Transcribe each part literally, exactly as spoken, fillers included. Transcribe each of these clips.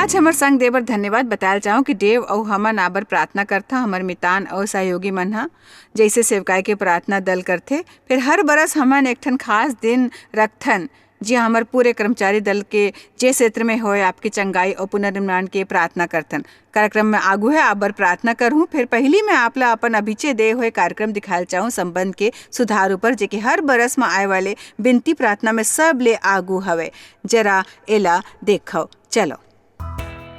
अच्छा, हमर संग दे बर धन्यवाद। बतायल चाहूँ कि डेव अउ हमन आबर प्रार्थना करथन, हमर मितान अउ सहयोगी मन ह जइसे सेवकाई के प्रार्थना दल करथे। फिर हर बरस हमन एक ठन खास दिन रखथन, जिहाँ हमर पूरे कर्मचारी दल के जे क्षेत्र में होय, आपके चंगाई अउ पुनर्निर्माण के प्रार्थना करथन। कार्यक्रम में आगू है आबर प्रार्थना करहूँ, फिर पहिली मैं आप ला अपन अभिचे दे होय कार्यक्रम दिखायल चाहूँ संबंध के सुधार ऊपर, जे कि हर बरस में आए वाले बिनती प्रार्थना में सब ले आगू हवे। जरा एला देखव, चलो।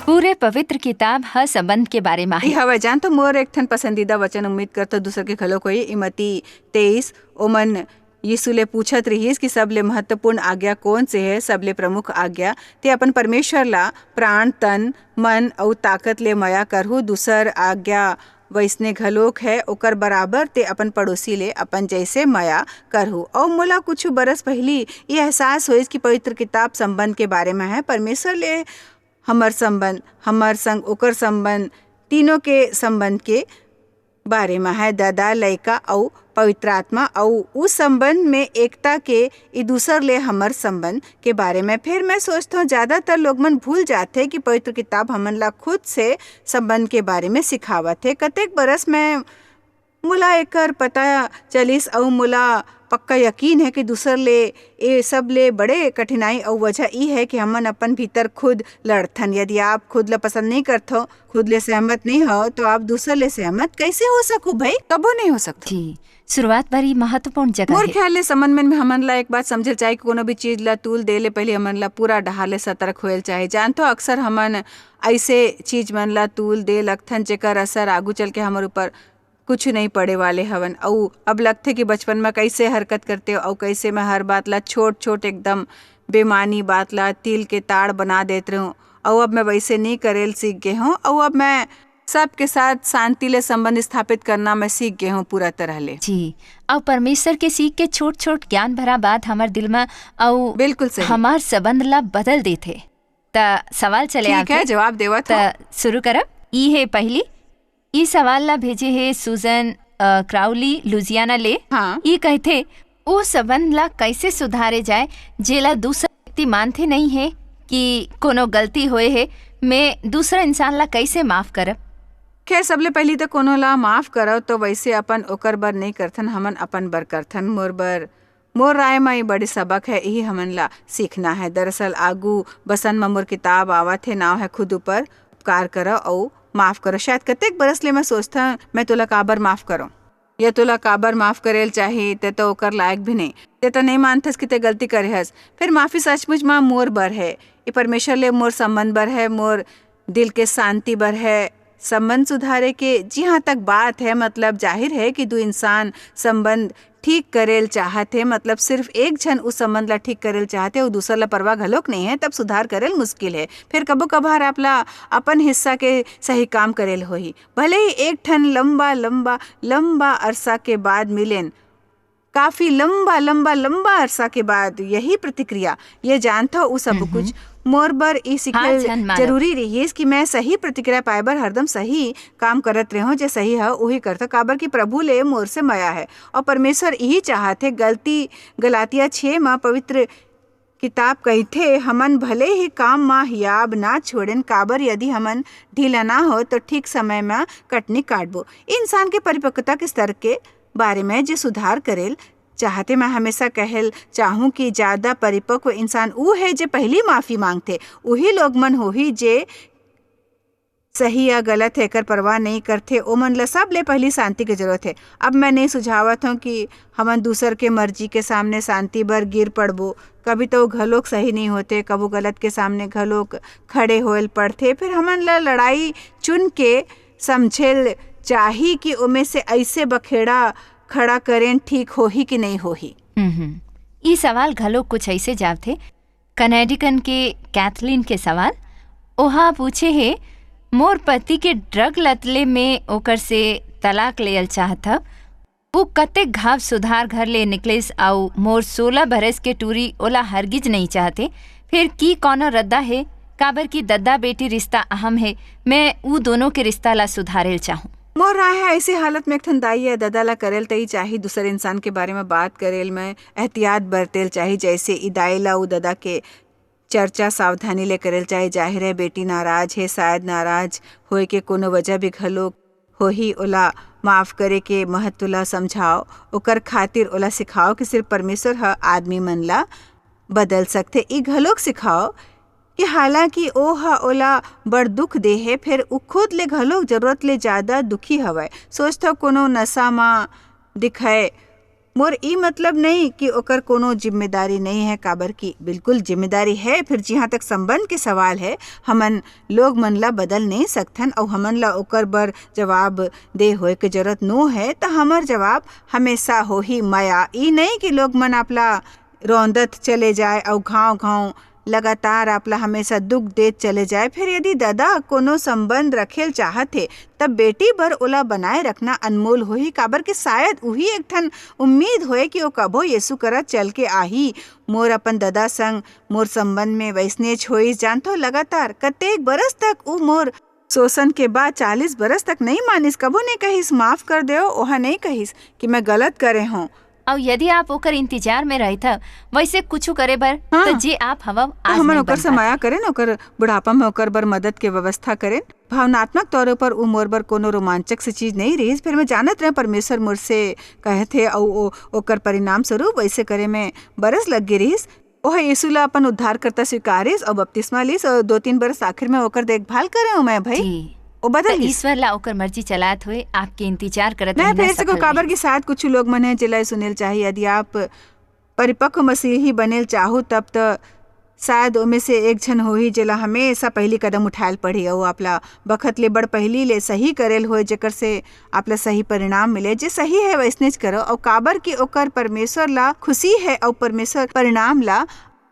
पूरे पवित्र किताब ह संबंध के बारे म ई हे। हवय, जान तो मोर एक ठन पसंदीदा वचन, उम्मीद करथव दूसर के घलो कोई। इमती तेईस, ओमन यीशु ले पूछत रिहिस कि सबले महत्वपूर्ण आज्ञा कोन से हे? सबले प्रमुख आज्ञा, "ते अपन परमेश्वर ला प्राण, तन, मन अउ ताकत ले मया करहु।" दूसर आज्ञा वइसने घलोक हे, "ओकर बराबर ते अपन पड़ोसी ले अपन जइसे मया करहु।" अउ मोला कुछ बरस पहिली ये एहसास होइस कि पवित्र किताब संबंध के बारे म हे, परमेश्वर ले हमर संबंध, हमर संग ओकर संबंध, तीनों के संबंध के बारे म हे, ददा, लइका अउ पवित्र आत्मा, अउ उस संबंध में एकता के, ई दूसर ले हमर संबंध के बारे में। फिर मैं सोचथौं, ज्यादातर लोग मन भूल जाथे कि पवित्र किताब हमन ला खुद से संबंध के बारे में सिखावत हे। कतेक बरस में मोला एकर पता चलिस अउ मोला पक्का यकीन हे कि दूसर ले ए सब ले बड़े कठिनाई अउ वजह ई हे कि हमन अपन भीतर खुद लड़थन। यदि आप खुद ला पसंद नहीं करथो, खुद ले सहमत नहीं हो, तो आप दूसर ले सहमत कैसे हो सकू भाई? कबो नहीं हो सकथो। जी, शुरुआत बड़ी महत्वपूर्ण जगह मोर हे। ख्याल ले संबंध में हमन ला एक बात समझे चाहे कि कोनो भी चीज ला तूल दे ले पहले हमन ला पूरा डहार ले सतर्क होए चाहे। जानथो, अक्सर हमन ऐसे चीज मन ला तूल दे लगथन जेकर असर आगू चल के हमर ऊपर कुछ नहीं पड़े वाले हवन। अउ अब लगथे कि बचपन में कैसे हरकत करते हो, अउ कैसे मैं हर बात ला छोट छोट एकदम बेमानी बात ला तिल के ताड़ बना देत रहूं, अउ अब मैं वैसे नहीं करेल सीख गे हूँ। अउ अब मैं सबके साथ शांति ले संबंध स्थापित करना मैं सीख गे हूँ पूरा तरह ले। जी, अउ परमेश्वर के सीख के छोट छोट ज्ञान भरा बात हमर दिल में अउ बिल्कुल सही। हमार संबंध ला बदल देथे। त सवाल चले ठीक आवत हे, हे। जवाब देवत त हूँ। शुरू करब। ई हे पहली, ई सवाल ला भेजे हे सूजन, अ, क्राउली, लुजियाना ले। हाँ। ई कहथे, "ओ संबंध ला कैसे सुधारे जाए, जेला दूसर व्यक्ति मानथे नहीं हे कि कोनो गलती होए हे, मैं दूसरा इंसान ला कैसे माफ करब?" खैर, सबले पहली तो कोनो ला माफ करव, तो वैसे अपन ओकर बर नहीं करथन, हमन अपन बर करथन। मोर बर, मोर राय म ये बड़े सबक है, यही हमन ला सीखना है। दरअसल आगू बसन म मोर किताब आवत हे, नाव है खुद ऊपर, उपकार करव अउ माफ करव। शायद कतेक बरस ले मैं सोचथन, मैं तोला काबर माफ करव या तोला काबर माफ करेल चाही, ते तो ओकर लायक भी नहीं। ते तो नहीं मानथस कि ते गलती करे हस। फिर माफी सचमुच म मोर बर है, ये परमेश्वर ले मोर संबंध बर है, मोर दिल के शांति बर है। संबंध सुधारे के जिहाँ तक बात है, मतलब जाहिर है कि दू इंसान संबंध ठीक करेल चाहत हे, मतलब सिर्फ एक झन उस संबंध ला ठीक करेल चाहत हे, अउ दूसर ला परवाह घलोक नहीं है, तब सुधार करेल मुश्किल है। फिर कभो कभार आप ला अपन हिस्सा के सही काम करेल होही, भले ही एक ठन लंबा लंबा लंबा अरसा के बाद मिलेन, काफी लंबा लंबा लंबा अरसा के बाद यही प्रतिक्रिया, ये जानथव उ सब हम्म। कुछ। मोर बर ई हाँ, सीखल झन मानव। जरूरी रहिस कि मैं सही प्रतिक्रिया पाए बर हरदम सही काम करत रेहों, जे सही ह उही करथव, काबर कि प्रभु ले मोर से मया है अउ परमेश्वर इही चाहत हे। गलती, गलातिया छे म पवित्र किताब कहिथे, "हमन भले ही काम म हियाब ना छोड़ेन, काबर यदि हमन ढीला ना हो तो ठीक समय म कटनी काटबो।" इंसान के परिपक्वता के स्तर के बारे में जे सुधार करेल चाहते, मैं हमेशा कहल चाहूँ कि ज्यादा परिपक्व इंसान ऊ है जे पहली माफी मांगथे। उही लोग मन होही जे सही या गलत है, एकर परवाह नहीं करथे, ओमन ला सबले पहली शांति के जरूरत है। अब मैं नहीं सुझावत हूँ कि हमन दूसर के मर्जी के सामने शांति बर गिर पड़बो। कभी तो घलोक सही नहीं होते, कभू गलत के सामने घलोक खड़े होएल पड़थे। फिर हमन ला लड़ाई चुन के समझेल चाही कि ओमे से ऐसे बखेड़ा खड़ा करेन ठीक होही कि नहीं होही। हम्म, ई सवाल घलो कुछ ऐसे जावथे, कनेडिकन के कैथलीन के सवाल। ओहा पूछे हे, "मोर पति के ड्रग लत ले में ओकर से तलाक लेयल चाहत हव। वो कतेक घाव सुधार घर ले निकलिस, अउ मोर सोलह बरस के टूरी ओला हरगिज नहीं चाहते। फिर की कोनो रद्दा हे? काबर कि दद्दा बेटी रिश्ता अहम हे। मैं ऊ दोनों के रिश्ता ला सुधारेल चाहूँ।" मोर राय है, ऐसे हालत में एक ठन दाई या ददा ला करेल तई चाही, दूसर इंसान के बारे में बात करेल में एहतियात बरतेल चाही, जैसे ई दाई ला ऊ ददा के चर्चा सावधानी ले करेल चाही। जाहिर है, बेटी नाराज हे, शायद नाराज होए के कोनो वजह भी घलोक होही। ओला माफ करे के महत्व ला समझाओ। ओकर खातिर ओला सिखाओ कि सिर्फ परमेश्वर ह आदमी मन ला बदल सकथे। ई घलोक सिखाओ कि हालांकि ओ ह ओला बड़ दुख दे हे, फेर उ खुद ले घलोक जरूरत ले ज्यादा दुखी हवय। सोचथव, कोनो नशा म दिखय। मोर ई मतलब नहीं कि ओकर कोनो जिम्मेदारी नहीं है, काबर कि बिल्कुल जिम्मेदारी है। फिर जिहाँ तक संबंध के सवाल है, हमन लोग मन ला बदल नहीं सकथन, अउ हमन ला ओकर बर जवाब दे होए के जरूरत नो है। त हमर जवाब हमेशा होही मया। ई नहीं कि लोग मन आपला रौंदत चले जाए अउ घाव घाव लगातार आपला हमेशा दुख देत चले जाए। फिर यदि ददा कोनो संबंध रखेल चाहत हे, तब बेटी बर ओला बनाए रखना अनमोल होही, काबर कि शायद उही एक ठन उम्मीद होए कि ओ कभो यीशु करा चल के आही। मोर अपन ददा संग मोर संबंध में वैसनेच होइस। जानथो, लगातार कतेक बरस तक उ मोर शोषण के बाद चालीस बरस तक नहीं मानिस, कभो नहीं कहिस, "माफ कर देव", ओहा नहीं कहिस कि मैं गलत करे हों। अउ यदि आप ओकर इंतजार में रहिथव, वैसे कुछु करे बर, हाँ। त जे आप हवव, त आज हमन नहीं ओकर बन से पाते। मया करेन, ओकर बुढ़ापा में ओकर बर मदद के व्यवस्था करेन। भावनात्मक तौर पर उ मोर बर कोनो रोमांचक से चीज नहीं रहिस, फिर मैं जानत रहें परमेश्वर मोर से कहत हे, अउ ओ, ओकर परिणाम स्वरूप वैसे करे में बरस लग गे रहिस। ओह यीशु ला अपन उद्धारकर्ता स्वीकारिस अउ बपतिस्मा लिस, अउ दो तीन बरस आखिर में ओकर देखभाल करे हूँ मैं, भाई। जी। ओ बदल त गिस। ईश्वर ला ओकर मर्जी चलात हुए आपके इंतजार करत मैं रहिना फेर से सफल काबर रहिस। कि शायद कुछ लोग मन है जेला सुनेल चाही, यदि आप परिपक्व मसीही बनेल चाहू, तब त शायद ओमे से एक झन होही जेला हमेशा पहली कदम उठायल पड़ही अउ आपला बखत ले बड़ पहली ले सही करेल होए, जेकर से आपला सही परिणाम मिले। जे सही है वैसनेच करो, अउ काबर कि ओकर परमेश्वर ला खुशी है अउ परमेश्वर परिणाम ला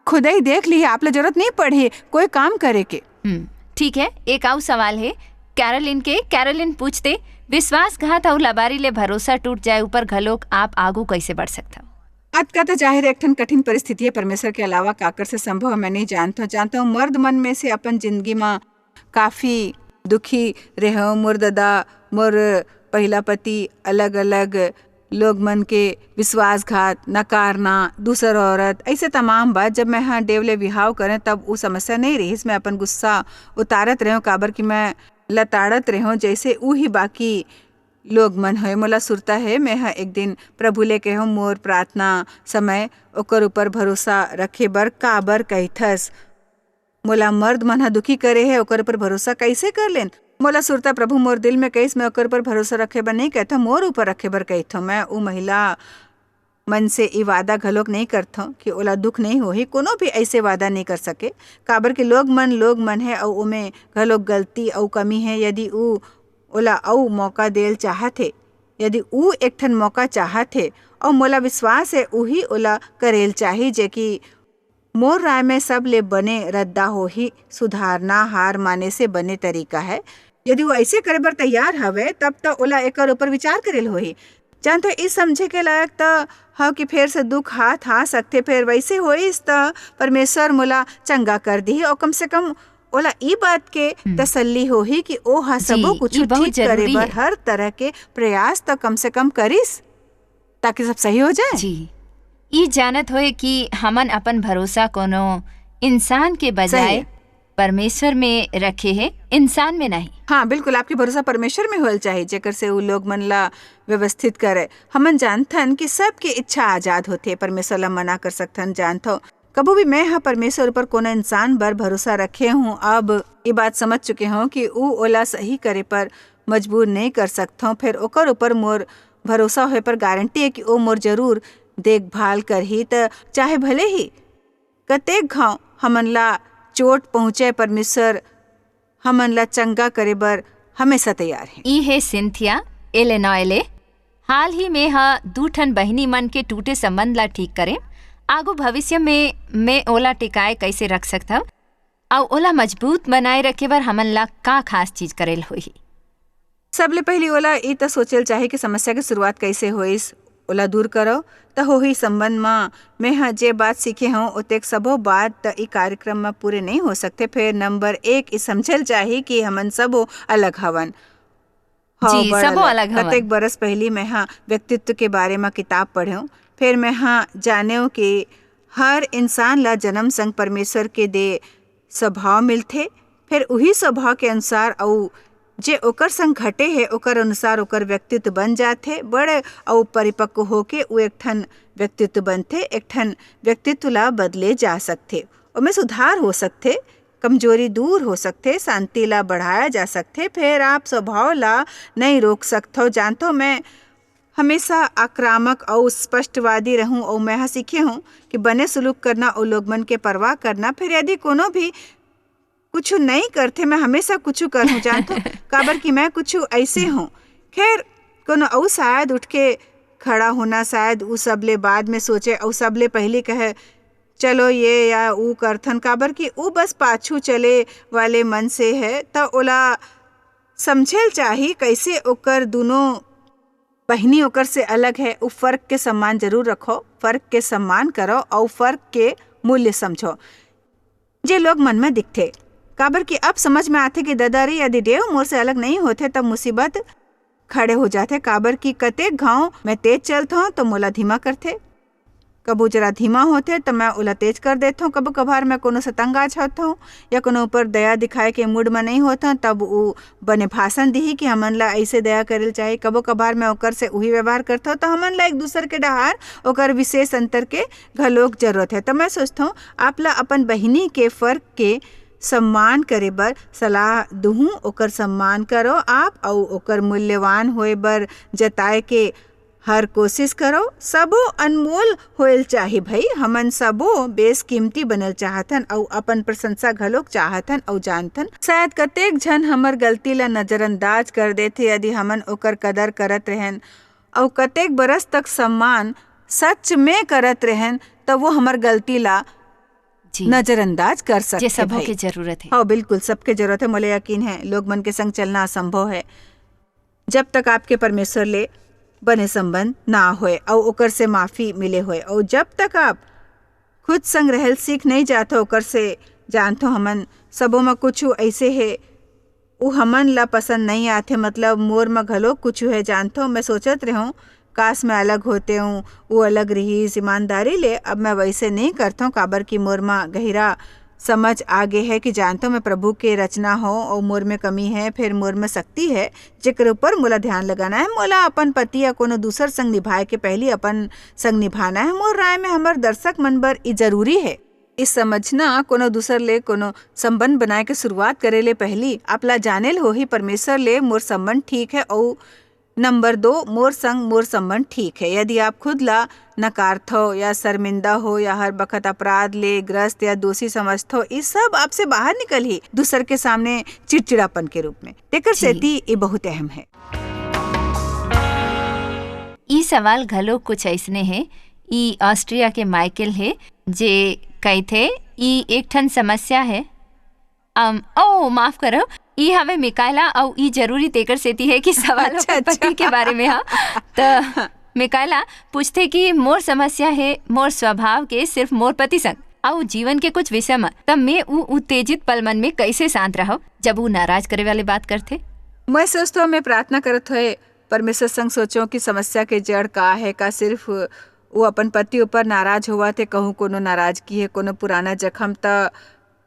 खुदई देख लिही, आपला जरूरत नहीं पड़ही कोई काम करे के। हम्म, ठीक है, एक अउ सवाल है कैरोलिन के। कैरोलिन पूछते, विश्वासघात अउ लबारी ले भरोसा टूट जाए ऊपर घलोक आप आगू कैसे बढ़ सकथव? अतका तो जाहिर एक ठन कठिन परिस्थिति है, परमेश्वर के अलावा काकर से संभव है, मैं नहीं जानता। जानता हूँ, मर्द मन में से अपन जिंदगी में काफी दुखी रहे हूँ। मोर ददा, मोर पहिला पति, अलग-अलग लोग मन के विश्वासघात, नकारना, दूसर औरत, ऐसे तमाम बात। जब मैं हा देव ले बिहाव करें, तब उ समस्या नहीं रहिस। मैं अपन गुस्सा उतारत रहे हूँ, काबर कि मैं लताड़त रहे हूँ, जैसे उ ही बाकी लोग मन होए। मोला सुरता है, मैं हा एक दिन प्रभु ले कहे हूँ, मोर प्रार्थना समय ओकर ऊपर भरोसा रखे बर काबर कहिथस? मोला मर्द मन ह दुखी करे हे, ओकर ऊपर भरोसा कइसे कर लेन? मोला सुरता प्रभु मोर दिल में कहिस, मैं ओकर ऊपर भरोसा रखे बर नहीं कहथव, मोर ऊपर रखे बर कहिथव। मैं उ महिला मन से ई वादा घलोक नहीं करथव कि ओला दुख नहीं होही, कोनो भी ऐसे वादा नहीं कर सके, काबर कि लोग मन, लोग मन हे अउ ओमे घलोक गलती अउ कमी हे। यदि उ ओला अउ मौका देल चाहत हे, यदि उ एक ठन मौका चाहत हे अउ मोला विश्वास हे उही ओला करेल चाही, जे कि मोर राय में सबले बने रद्दा होही सुधारना, हार माने से बने तरीका है। यदि वो ऐसे करे बर तैयार हवे, तब तो ओला एकर ऊपर विचार करे ल होही। जानथो, ई समझे के लायक त हव कि फेर से दुख हाथ आ सकथे, फेर वैसे होइस त परमेश्वर मोला चंगा कर दिही, और कम से कम ओला ई बात के हम्म। तसल्ली होही कि ओ ह जी, सबो कुछ ई बहुत ठीक करे जरूरी बर है। हर तरह के प्रयास त कम से कम करिस, ताकि सब सही हो जाए। जी, ई जानत होए कि हमन अपन भरोसा कोनो इंसान के बजाय सही है। परमेश्वर में रखे हे, इंसान में नहीं। हाँ, बिल्कुल, आपके भरोसा परमेश्वर में होल चाहिए, जेकर से उ लोग मन ला व्यवस्थित करे। हमन जानथन कि सबके इच्छा आजाद होथे, परमेश्वर ला मना कर सकथन। जानथो, कभू भी मैं ह परमेश्वर ऊपर कोनो इंसान बर भरोसा रखे हूँ, अब ये बात समझ चुके हूँ कि उ ओला सही करे पर मजबूर नहीं कर सकथों, फिर ओकर ऊपर मोर भरोसा होए पर गारंटी है कि ओ मोर जरूर देखभाल करही। त चाहे भले ही कतेक घाव हमन ला चोट पहुँचे, परमेश्वर हमन ला चंगा करे बर हमेशा तैयार हे। ई हे सिंथिया एलेनॉय ले। हाल ही में ह दू ठन बहिनी मन के टूटे संबंध ला ठीक करे। आगू भविष्य में मैं ओला टिकाए कैसे रख सकथव? अउ ओला मजबूत बनाए रखे बर हमन ला का खास चीज करेल होही? सबले पहिली ओला ई त सोचेल चाही कि समस्या के शुरुआत कैसे होइस, ओला दूर करो, त होही संबंध म। मैं ह जे बात सीखे हूँ, ओतेक सबो बात त ई कार्यक्रम म पूरे नहीं हो सकते। फिर नंबर एक, ई समझेल चाही कि हमन सबो अलग हवन। हव, जी, बड़ सबो अलग। अलग हवन। कतेक बरस पहिली मैं ह व्यक्तित्व के बारे म किताब पढ़ेंव, फिर मैं ह जानेंव कि हर इंसान ला जन्म संग परमेश्वर के दे स्वभाव मिलथे, फिर उही स्वभाव के अनुसार अउ जे ओकर संग घटे हे, ओकर अनुसार ओकर व्यक्तित्व बन जाथे। बड़े अउ परिपक्व होके उ एक ठन व्यक्तित्व बनथे, एक ठन व्यक्तित्व ला बदले जा सकथे, ओमे सुधार हो सकथे, कमजोरी दूर हो सकथे, शांति ला बढ़ाया जा सकथे। फिर आप स्वभाव ला नइ रोक सकथव। जानथव, मैं हमेशा आक्रामक अउ स्पष्टवादी रहूं अउ मैं ह सीखे हूं कि बने सुलूक करना अउ लोग मन के परवाह करना। फिर यदि कोनो भी कुछु नइ करथे, मैं हमेशा कुछु करहूं, जानथव, काबर कि मैं कुछु ऐसे हूं। खैर, कोनो अउ शायद उठ के खड़ा होना, शायद उ सबले बाद में सोचे अउ सबले पहिली कहे, "चलो ये या उ करथन," काबर कि उ बस पाछू चले वाले मन से है, त ओला समझे ल चाही, कैसे ओकर दुनों बहिनी ओकर से अलग है। उ फर्क के सम्मान जरूर रखो, फर्क के सम्मान करो अउ फर्क के मूल्य समझो, जे लोग मन में दिखथे। काबर कि अब समझ में आथे कि ददा रे, यदि देव मोर से अलग नहीं होथे, तब मुसीबत खड़े हो जाथे। काबर कि कतेक घाव मैं तेज चलथों, तो मोला धीमा करथे। कभू जरा धीमा होथे, त मैं ओला तेज कर देथों। कभू कभार मैं कोनो से तंग आ जाथों या कोनो ऊपर दया दिखाए के मूड में नहीं होथों, तब उ बने भाषण दिही कि हमन ला ऐसे दया करे ल चाही। कभू कभार मैं ओकर से उही व्यवहार करथों, तो हमन ला एक दूसर के डहार ओकर विशेष अंतर के घलोक जरूरत है। तो मैं सोचथों, आप ला अपन बहिनी के फर्क के सम्मान करे बर सलाह दुहूं। ओकर सम्मान करो आप, अउ ओकर मूल्यवान होए बर जताए के हर कोशिश करो। सबो अनमोल होएल चाही भई, हमन सबो बेसकीमती बनल चाहथन अउ अपन प्रशंसा घलोक चाहथन अउ जानथन। शायद कतेक झन हमर गलती ला नजरअंदाज कर देथे, यदि हमन ओकर कदर करत रहेन अउ कतेक बरस तक सम्मान सच में करत रहेन, त वो हमर गलती ला जी। नजरअंदाज कर सकथे जे सबो भई। के जरूरत है। हाँ, बिल्कुल, सबके जरूरत है। मोला यकीन है, लोग मन के संग चलना असंभव है। जब तक आपके परमेश्वर ले बने संबंध ना होए अउ ओकर से माफी मिले होए, अउ जब तक आप खुद संग रहल सीख नहीं जाथो, ओकर से जानथो हमन सबो म कुछु ऐसे हे, उ हमन ला पसंद नहीं आथे, मतलब मोर म घलो कुछु हे, जानथो। मैं सोचत रहूं, काश मैं अलग होते हूँ, वो अलग रहीस ईमानदारी ले। अब मैं वैसे नहीं करथो, काबर कि मोर म गहिरा समझ आ गे है कि जानथो मैं प्रभु के रचना हो अउ मोर में कमी है, फिर मोर में शक्ति है, जेकर ऊपर मोला ध्यान लगाना है। मोला अपन पति या कोनो दूसर संग निभाए के पहली अपन संग निभाना है। मोर राय में हमर दर्शक मन बर ई जरूरी है। ई समझना, कोनो दूसर ले कोनो संबंध बनाए के शुरुआत करे ले पहली आप ला जाने ल होही, परमेश्वर ले मोर संबंध ठीक है अउ नंबर दो, मोर संग मोर संबंध ठीक है। यदि आप खुद ला नकारथो या शर्मिंदा हो या हर बखत अपराध ले ग्रस्त या दोषी समझथो, ई सब आपसे बाहर निकलही दूसर के सामने चिड़चिड़ापन के रूप में। तेकर जी। सेती ई बहुत अहम है। ई सवाल घलो कुछ अइसने हे। ई ऑस्ट्रिया के माइकल हे, जे कहिथे, "ई एक ठन समस्या हे।" अम, ओ, माफ करव, ई हवे मिकायला, अउ ई जरूरी तेकर सेती हे कि सवाल अच्छा, ओकर पति अच्छा। के बारे में हा। त मिकायला पूछथे कि मोर समस्या हे मोर स्वभाव के सिर्फ मोर पति संग, अउ जीवन के कुछ विषय म, त मैं उ उत्तेजित पल मन में कैसे शांत रहव, जब उ नाराज करे वाले बात करथे? मैं सोचथों, मैं प्रार्थना करत होए परमेश्वर संग सोचों कि समस्या के जड़ का है, का सिर्फ वो अपन पति ऊपर नाराज होवत हे, कहूँ कोनो नाराजगी है, कोनो पुराना जख्म त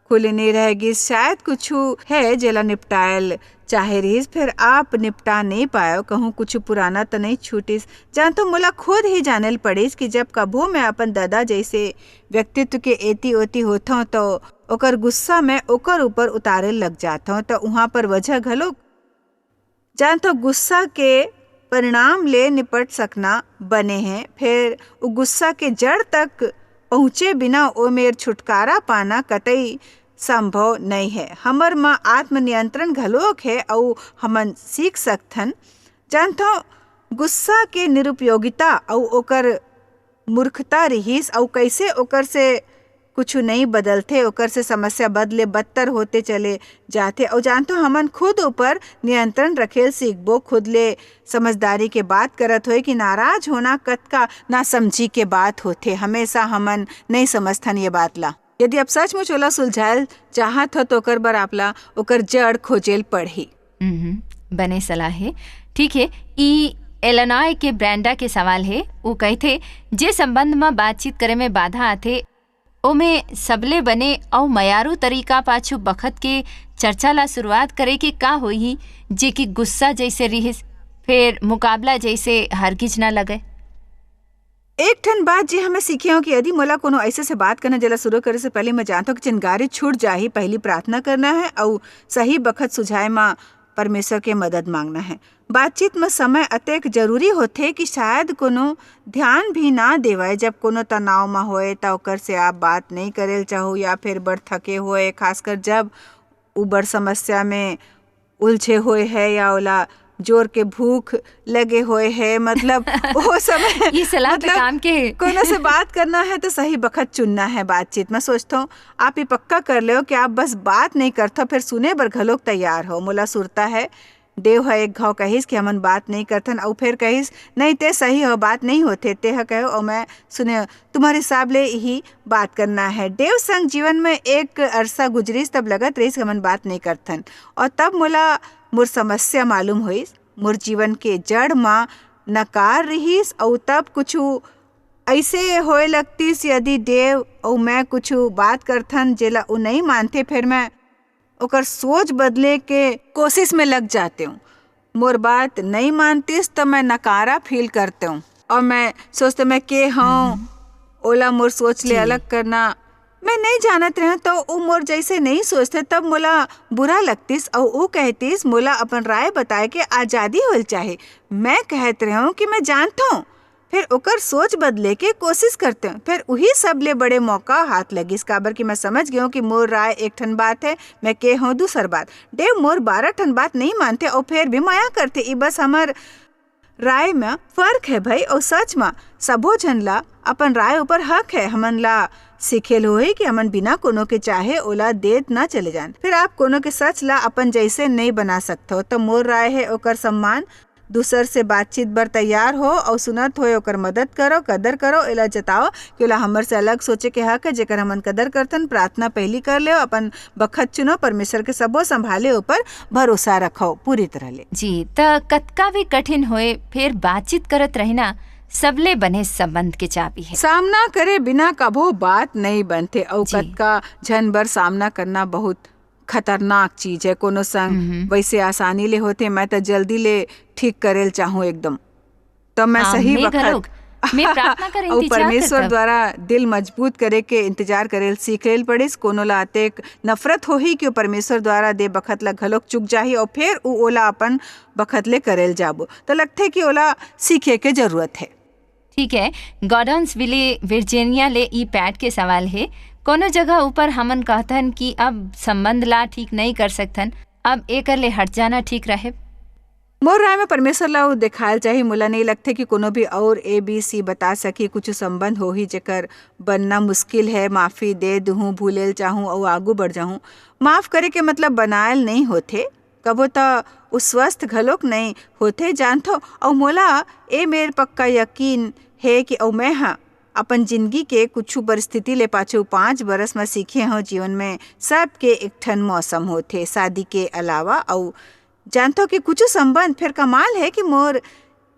खुले नहीं रह गिस, शायद कुछु है जेला निपटायल चाहे रहिस, फिर आप निपटा नहीं पायो, कहूँ कुछु पुराना त नहीं छूटिस। जानथो, मोला खुद ही जाने ल पड़िस कि जब कभू मैं अपन ददा जैसे व्यक्तित्व के एती ओती होथों, तो ओकर गुस्सा मैं ओकर ऊपर उतारे लग जाथों, तो उहाँ पर वजह घलो जानथो, गुस्सा के परिणाम ले निपट सकना बने हे, फेर उ गुस्सा के जड़ तक पहुँचे बिना ओ मेर छुटकारा पाना कतई संभव नइ हे। हमर म आत्मनियंत्रण घलोक हे अउ हमन सीख सकथन। जानथो, गुस्सा के निरुपयोगिता अउ ओकर मूर्खता रिहिस अउ कइसे ओकर से कुछु नइ बदलथे, ओकर से समस्या बद ले बदतर होते चले जाथे। अउ जानथो, हमन खुद ऊपर नियंत्रण रखेल सीखबो, खुद ले समझदारी के बात करत होए कि नाराज होना कतका नासमझी के बात होथे। हमेशा हमन नइ समझथन ये बात ला। यदि आप सचमुच ओला सुलझायल चाहत हो, तो ओकर बर आप ला ओकर जड़ खोजेल पड़ही। हम्म, बने सलाह हे। ठीक हे, ई एलेनॉय के ब्रेंडा के सवाल हे। वो कहिथे, "जे संबंध म बातचीत करे में बाधा आथे, ओमे सबले बने अउ मयारू तरीका पाछू बखत के चर्चा ला शुरुआत करे के का होही, जे कि गुस्सा जइसे रिहिस, फेर मुकाबला जइसे हरगिज ना लगय? एक ठन बात जे हमें सीखे हूँ कि यदि मोला कोनो ऐसे से बात करना, जेला शुरू करे से पहले मैं जानता हूँ कि चिंगारी छूट जाही, पहली प्रार्थना करना है अउ सही बखत सुझाए मा परमेश्वर के मदद मांगना है। बातचीत में समय अतेक जरूरी होथे कि शायद कोनो ध्यान भी ना देवय। जब कोनो तनाव में होए, त ओकर से आप बात नहीं करेल चाहो, या फिर बड़ थके होए, खासकर जब उ बड़ समस्या में उलझे होए है, या ओला जोर के भूख लगे होए है, मतलब, वो समय ये सलाह पे मतलब, काम के। कोनो से बात करना है, तो सही बखत चुनना है बातचीत में। सोचता हूँ, आप ये पक्का कर लेव कि आप बस बात नहीं करता, फिर सुने बर घलोक तैयार हो। मोला सुरता है, देव ह एक घाव कहिस कि हमन बात नहीं करथन, अउ फेर कहिस, "नहीं, ते सही हो, बात नहीं होथे, ते ह कहो अउ मैं सुने, तुम्हारे हिसाब ले यही बात करना है।" देव संग जीवन में एक अरसा गुजरिस, तब लगत रहिस कि हमन बात नहीं करथन, और तब मोला मोर समस्या मालूम होइस, मोर जीवन के जड़ मा नकार रिहिस, अउ तब कुछु ऐसे होए लगतिस, यदि देव अउ मैं कुछु बात करथन, जेला उ नहीं मानथे, फेर मैं ओकर सोच बदले के कोशिश में लग जाते हूँ। मोर बात नहीं मानतिस, तो मैं नकारा फील करते हूँ, और मैं सोचते, मैं के हूँ, ओला मोर सोच ले जी। अलग करना। मैं नहीं जानत रहूँ, तो उ मोर जैसे नहीं सोचते, तब मोला बुरा लगतिस, और उ कहतिस, "मोला अपन राय बताए के आजादी होल चाहे।" मैं कहत रहूँ कि मैं जानत हूँ, फिर ओकर सोच बदले के कोशिश करते हूँ। फिर उही सबले बड़े मौका हाथ लगिस, काबर कि मैं समझ गई हूँ कि मोर राय एक ठन बात है, मैं के हूँ दूसर बात। देव मोर बारह ठन बात नहीं मानते, और फिर भी मया करते। ई बस हमर राय में फर्क है भाई, और सच में सबो झन ला अपन राय ऊपर हक है। हमन ला सीखे ल होही कि हमन बिना कोनो के चाहे ओला देत ना चले जान। फिर आप कोनो के सच ला अपन जैसे नहीं बना सकथो, तो मोर राय है ओकर सम्मान। दूसर से बातचीत बर तैयार हो और सुनत होए ओकर मदद करो, कदर करो, एला जताओ कि ओला हमर से अलग सोचे के हक है, जेकर हमन कदर करथन। प्रार्थना पहली कर लेव, अपन बखत चुनो, परमेश्वर के सबो संभाले ऊपर भरोसा रखो पूरी तरह ले। जी, त कतका भी कठिन होए, फेर बातचीत करत रहना सबले बने संबंध के चाबी है। सामना करे बिना कभो बात नहीं बनथे, अउ जी। कतका झन बर सामना करना बहुत खतरनाक चीज है। कोनो संग हम्म। वैसे आसानी ले होथे, मैं त जल्दी ले ठीक करेल चाहूँ एकदम। त मैं हाँ, सही मैं वक्त घलोक, मैं प्रार्थना कर अउ इंतजार परमेश्वर करथव। द्वारा दिल मजबूत करे के इंतजार करेल सीख लेल पड़िस। कोनो ला अतेक नफरत होही कि वो परमेश्वर द्वारा दे बखत ला घलोक चुक जाही, अउ फेर उ ओला अपन बखत ले करेल जाबो। त लगथे कि ओला सीखे के जरूरत है। ठीक है, गॉर्डन्सविले, वर्जीनिया ले ई पैट के सवाल हे, कोनो जगह ऊपर हमन कहथन कि अब संबंध ला ठीक नहीं कर सकथन, अब एकर ले हट जाना ठीक रहे? मोर राय में परमेश्वर ला वो देखायल चाही। मोला नहीं लगथे कि कोनो भी और ए बी सी बता सकी। कुछ संबंध होही जेकर बनना मुश्किल है। माफी दे दूहूँ, भूलेल चाहूँ अउ आगू बढ़ जाहूँ। माफ करे के मतलब बनायल नहीं होथे, कभो त उ स्वस्थ घलोक नहीं होथे, जानथो। अउ मोला ए मेर पक्का यकीन हे कि अउ मैं ह अपन जिंदगी के कुछु परिस्थिति ले पाछू पाँच बरस म सीखे हव, जीवन में सबके एक ठन मौसम होथे, शादी के अलावा। अउ जानथो कि कुछु संबंध फेर कमाल हे कि मोर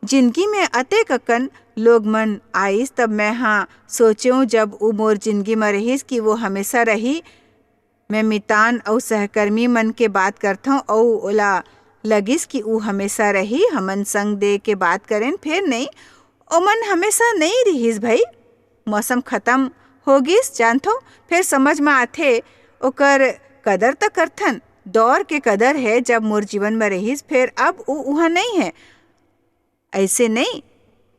जिंदगी में अतेक अकन लोग मन आइस, तब मैं ह सोचेंव, जब उ मोर जिंदगी म रहिस, कि वो हमेशा रही। मैं मितान अउ सहकर्मी मन के बात करथंव अउ ओला लगिस कि ऊ हमेशा रही। हमन संग दे के बात करेन, फेर नइ, ओमन हमेशा नइ रिहिस भई। मौसम खतम हो गिस, जानथो। फेर समझ म आथे, ओकर कदर त करथन। दौर के कदर हे, जब मोर जीवन म रिहिस, फेर अब ऊ उहाँ नइ हे। अइसे नइ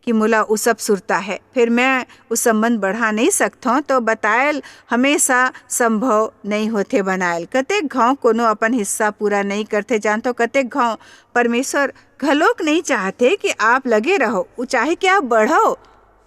कि मोला उ सब सुरता हे, फेर मैं उ संबंध बढ़ा नइ सकथंव, तो बतायल हमेशा संभव नइ होथे बनायल। कतेक घांव कोनो अपन हिस्सा पूरा नइ करथे, जानथव, कतेक घांव परमेश्वर घलोक नइ चाहथे कि आप लगे रहो, उ चाहे कि आप बढ़व।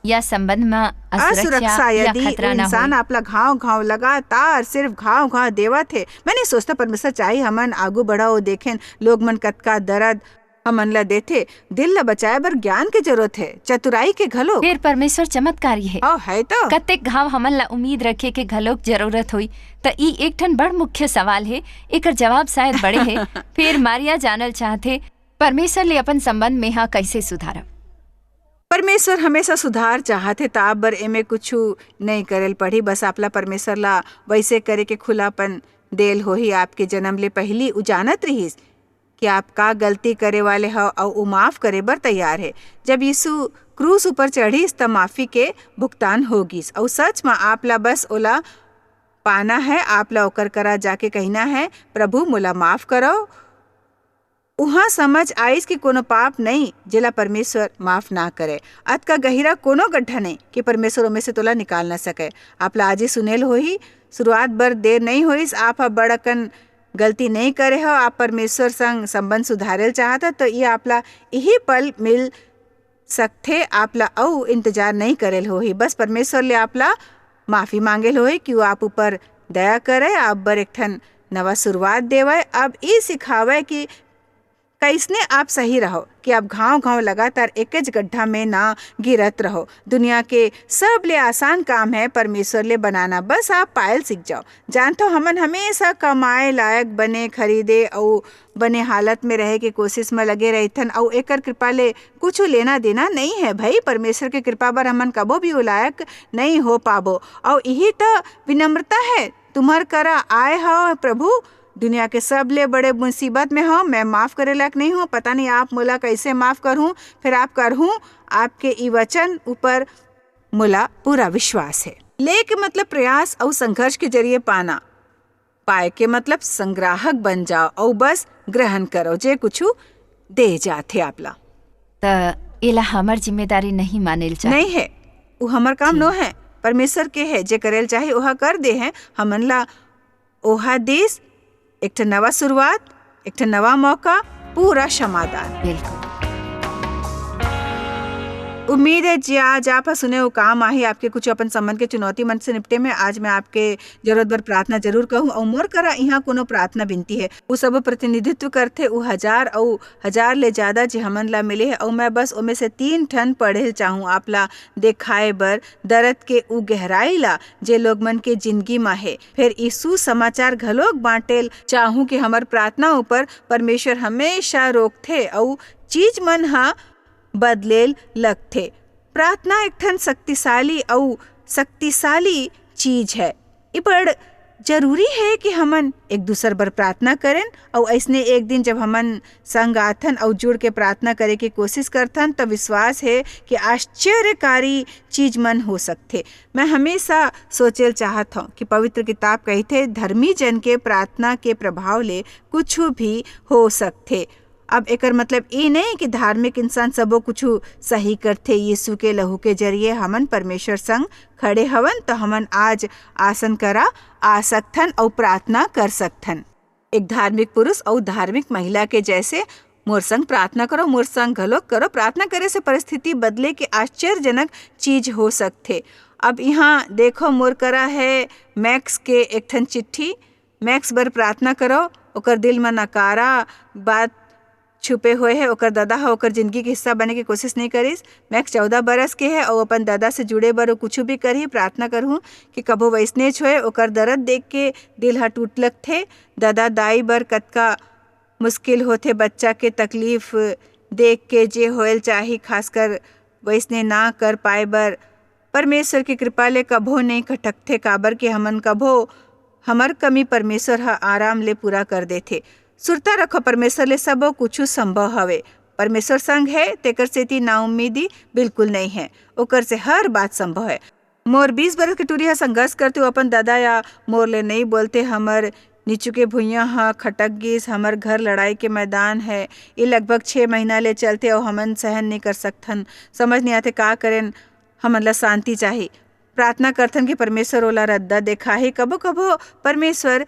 या संबंध म असुरक्षा असुरक्षा, या यदि खतरा उ ना इंसान होय। आप ला घांव-घांव लगातार सिर्फ घांव-घांव देवत हे, मैं नइ सोचथंव परमेश्वर चाही हमन आगू बढ़व, देखेन लोग मन कतका दरद हमन ला देथे। दिल ला बचाए बर ज्ञान के जरूरत हे, चतुराई के घलो। फेर परमेश्वर चमत्कारी हे। ओ, है तो। कतेक घाव हमन ला उम्मीद रखे के घलोक जरूरत होई। त ई एक ठन बड़ मुख्य सवाल हे, एकर जवाब शायद बड़े हे। फेर मारिया जानल चाहथे, परमेश्वर ले अपन संबंध में हा कइसे सुधारव? परमेश्वर हमेशा सुधार चाहत हे, त आप बर एमे कुछु नइ करे ल पड़ही। बस आपला परमेश्वर ला वइसे करे के खुलापन देल होही। आपके जन्म ले पहिली उ जानत रिहिस कि आप का गलती करे वाले हव, अउ उ माफ करे बर तैयार हे। जब यीशु क्रूस ऊपर चढ़िस, त माफी के भुगतान हो गिस, अउ सच म आप ला बस ओला पाना हे। आप ला ओकर करा जाके कहिना हे, "प्रभु, मोला माफ करव।" उहाँ समझ आइस कि कोनो पाप नइ, जेला परमेश्वर माफ ना करे। अतका गहिरा कोनो गड्ढा नइ कि परमेश्वर ओमे से तोला निकाल ना सकय। आप ला आजे सुनेल होही, शुरुआत बर देर नइ होइस, आप ह बड़ अकन गलती नइ करे हव, आप परमेश्वर संग संबंध सुधारेल चाहत हव, त ये आप ला इही पल मिल सकथे, आप ला अउ इंतजार नइ करेल होही। बस परमेश्वर ले आप ला माफी मांगेल होही कि वो आप ऊपर दया करे, आप बर एक ठन नवा शुरुआत देवय। अब ई सिखावय कि कइसने आप सही रहो, कि आप घाव-घाव लगातार एकेच गड्ढा में ना गिरत रहो। दुनिया के सबले आसान काम है परमेश्वर ले बनाना, बस आप पायल सीख जाओ। जानथो, हमन हमेशा कमाए लायक बने, खरीदे अउ बने हालत में रहे के कोशिश में लगे रहिथन, अउ एकर कृपा ले कुछु लेना देना नइ है भई। परमेश्वर के कृपा बर हमन कबो भी ओ लायक नइ हो पाबो। अउ इही त विनम्रता है, तुम्हर करा आए हव प्रभु, दुनिया के सबले बड़े मुसीबत में हव, मैं माफ करे लायक नइ हूँ, पता नहीं आप मोला कइसे माफ करहूँ, फिर आप करहूँ, आपके ई वचन ऊपर मोला पूरा विश्वास है। ले के मतलब प्रयास अउ संघर्ष के जरिए पाना, पाए के मतलब संग्राहक बन जाओ अउ बस ग्रहण करो जे कुछु दे जाथे आप ला। त एला हमर जिम्मेदारी नहीं मानेल चाही। नहीं है, वो हमर काम जी। नो है, परमेश्वर के है, जे करेल चाहे ओहा कर दे है। हमन ला ओहा दिस एक ठन नवा शुरुआत, एक ठन नवा मौका, पूरा समाधान। बिल्कुल। उम्मीद है जी, आज आप ह सुने वो काम आही, आपके कुछ अपन संबंध के चुनौती मन से निपटे में। आज मैं आपके जरूरत बर प्रार्थना जरूर कहूँ, अउ मोर करा इहाँ कोनो प्रार्थना बिनती है। वो सब प्रतिनिधित्व करथे, वो हजार अउ हजार ले ज्यादा जे हमन ला मिले है, अउ मैं बस ओमे से तीन ठन पढ़े चाहूँ, आप ला देखाए बर दर्द के उ गहराई ला, जे लोग मन के जिंदगी म हे। फिर यीशु समाचार घलोक बांटेल चाहूँ कि हमर प्रार्थना ऊपर परमेश्वर हमेशा रोकथे अउ चीज मन ह बदलेल लगथे। प्रार्थना एक ठन शक्तिशाली अउ शक्तिशाली चीज है। ये बड़ जरूरी है कि हमन एक दूसर बर प्रार्थना करें, अउ ऐसने एक दिन जब हमन संग आथन अउ जुड़ के प्रार्थना करे के कोशिश करथन, त विश्वास है कि आश्चर्यकारी चीज मन हो सकथे। मैं हमेशा सोचेल चाहत हौं कि पवित्र किताब कहिथे, "धर्मी जन के प्रार्थना के प्रभाव ले कुछु भी हो सकथे।" अब एकर मतलब ये नहीं कि धार्मिक इंसान सबो कुछु सही करथे। यीशु के लहू के जरिए हमन परमेश्वर संग खड़े हवन, त हमन आज आसन करा आ सकथन अउ प्रार्थना कर सकथन। एक धार्मिक पुरुष अउ धार्मिक महिला के जैसे मोर संग प्रार्थना करो, मोर संग घलोक करो। प्रार्थना करे से परिस्थिति बदले के आश्चर्यजनक चीज हो सकथे। अब यहाँ देखो, मोर करा है मैक्स के एक ठन चिट्ठी। मैक्स बर प्रार्थना करो, ओकर दिल म नकारा बात छुपे हुए है। ओकर ददा ह ओकर जिंदगी के हिस्सा बने के कोशिश नहीं करिस। मैक्स चौदह बरस के है अउ अपन ददा से जुड़े बर वो कुछु भी करही। प्रार्थना करहूँ कि कभो वैसनेच होए। ओकर दर्द देख के दिल ह टूट लगथे। ददा दाई बर कतका मुश्किल होथे, बच्चा के तकलीफ देख के जे होएल चाही, खासकर वैसने ना कर पाए बर परमेश्वर के कृपा ले कभो नहीं खटकथे, काबर के हमन कभो, हमर कमी परमेश्वर ह आराम ले पूरा कर देथे। सुरता रखो, परमेश्वर ले सबो कुछु संभव हवे। परमेश्वर संग है, तेकर सेती नाउम्मीदी बिल्कुल नहीं है। ओकर से हर बात संभव है। मोर बीस बरस के टूरी ह संघर्ष करते, वो अपन ददा या मोर ले नहीं बोलते। हमर नीचू के भुइयां ह खटक गिस, हमर घर लड़ाई के मैदान है। ये लगभग छह महीना ले चलते अउ हमन सहन नहीं कर सकथन। समझ नहीं आते का करें, हमन ला शांति चाही। प्रार्थना करथन कि परमेश्वर ओला रद्दा देखाही। कभो-कभो परमेश्वर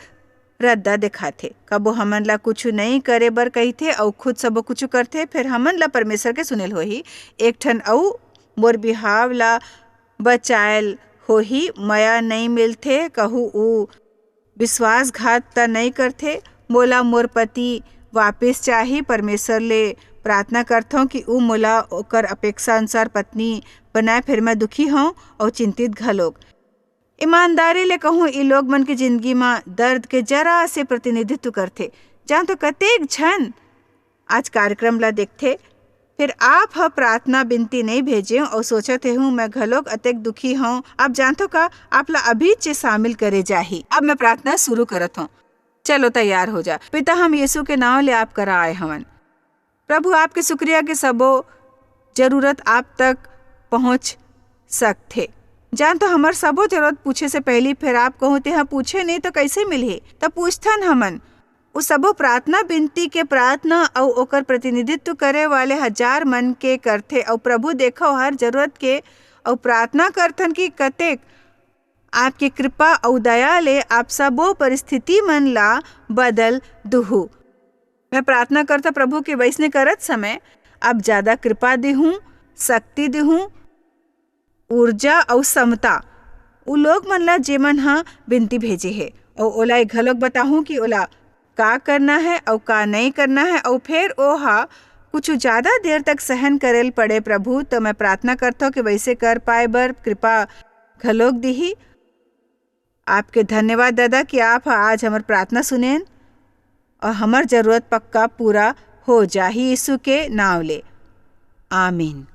रद्दा देखाथे, कभो हमन ला कुछु नई करे बर कहिथे अउ खुद सबो कुछु करथे, फेर हमन ला परमेश्वर के सुनेल होही। एक ठन अउ मोर बिहाव ला बचायल होही, मया नई मिलथे, कहू ऊ विश्वासघात त नई करथे। मोला मोर पति वापिस चाही। परमेश्वर ले प्रार्थना करथौं कि ऊ मोला ओकर अपेक्षा अनुसार पत्नी बनाए, फेर मैं दुखी हौं अउ चिंतित घलोक। ईमानदारी ले कहूं, ई लोग मन के जिंदगी म दर्द के जरा से प्रतिनिधित्व करथे। जान तो कतेक झन आज कार्यक्रम ला देखथे, फिर आप ह प्रार्थना बिनती नइ भेजेव अउ सोचत हे हूँ, मैं घलोक अतेक दुखी हूँ। आप जानथो का, आप ला अभी चे शामिल करे जाही। अब मैं प्रार्थना शुरू करत हूँ। चलो तैयार हो जा। पिता, हम यीशु के नाव ले आप करा आए हवन। प्रभु, आपके शुक्रिया के सबो जरूरत आप तक पहुँच सकथे। जानथो, हमर सबो जरूरत पूछे से पहली, फिर आप कहूँ, "तेहा पूछे नहीं तो कैसे मिलही?" तब पूछथन हमन। उ सबो प्रार्थना बिनती के प्रार्थना अउ ओकर प्रतिनिधित्व करे वाले हजार मन के करथे। अउ प्रभु, देखो, हर जरूरत के अउ प्रार्थना करथन कि कतेक आपके कृपा अउ दया ले आप सबो परिस्थिति मन ला बदल दुहू। मैं प्रार्थना करता प्रभु के वैसने करत समय आप ज्यादा कृपा दिहूं, शक्ति दिहूं, ऊर्जा अउ समता उ लोग मन ला जेमन ह बिनती भेजे हे, अउ ओला ये घलोक बताहूं कि ओला का करना है अउ का नहीं करना है, अउ फेर ओ ह कुछ ज्यादा देर तक सहन करे ल पड़े प्रभु, तो मैं प्रार्थना करथव कि वैसे कर पाए बर कृपा घलोक दिही। आपके धन्यवाद दादा कि आप ह आज हमर प्रार्थना सुनेन और हमर जरूरत पक्का पूरा हो जाही यीशु के नाव ले। आमीन।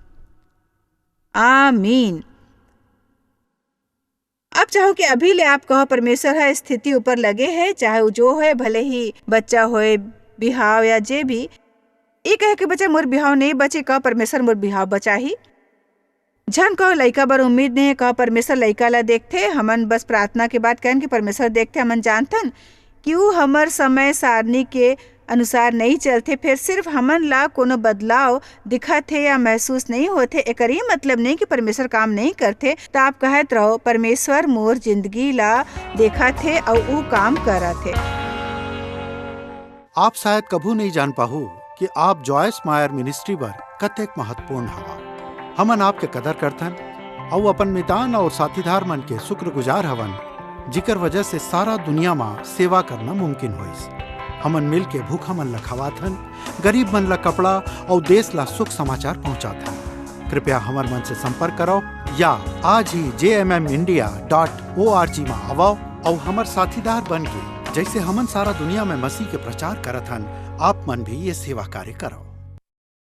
आमीन। अब चाहो कि अभी ले आप कहो, परमेश्वर ह स्थिति ऊपर लगे है, चाहे वो जो होए, भले ही बच्चा होए, बिहाव या जे भी। ये कहे के बच्चा मोर बिहाव नहीं बचे, कहो परमेश्वर मोर बिहाव बचाही। झन कहो लइका बर उम्मीद नहीं है, कहो परमेश्वर लइका ला देखथे। हमन बस प्रार्थना के बाद कहन कि परमेश्वर देखथे। हमन जानथन कि ऊ हमर समय सारणी के अनुसार नहीं चलथे, फिर सिर्फ हमन ला कोनो बदलाव दिखत हे या महसूस नहीं होथे, एकर ये मतलब नहीं कि परमेश्वर काम नहीं करथे। त आप कहत रहो, "परमेश्वर मोर जिंदगी ला देखत हे अउ ऊ काम करत हे।" आप शायद कभू नहीं जान पाहू कि आप जॉयस मायर मिनिस्ट्री बर कतेक महत्वपूर्ण हवा। हमन आपके कदर करथन अउ अपन मितान और साथीदार मन के शुक्रगुजार हवन, जिकर वजह से सारा दुनिया मा सेवा करना मुमकिन होइस। हमन मिल के भूखा मन ला खवाथन, गरीब मन ला कपड़ा अउ देश ला सुख समाचार पहुंचाथन। कृपया हमर मन से संपर्क करो या आज ही जे M M India dot O R G मा आवो अउ हमर साथीदार बन के, जैसे हमन सारा दुनिया में मसीह के प्रचार करत हन, आप मन भी ये सेवा कार्य करो।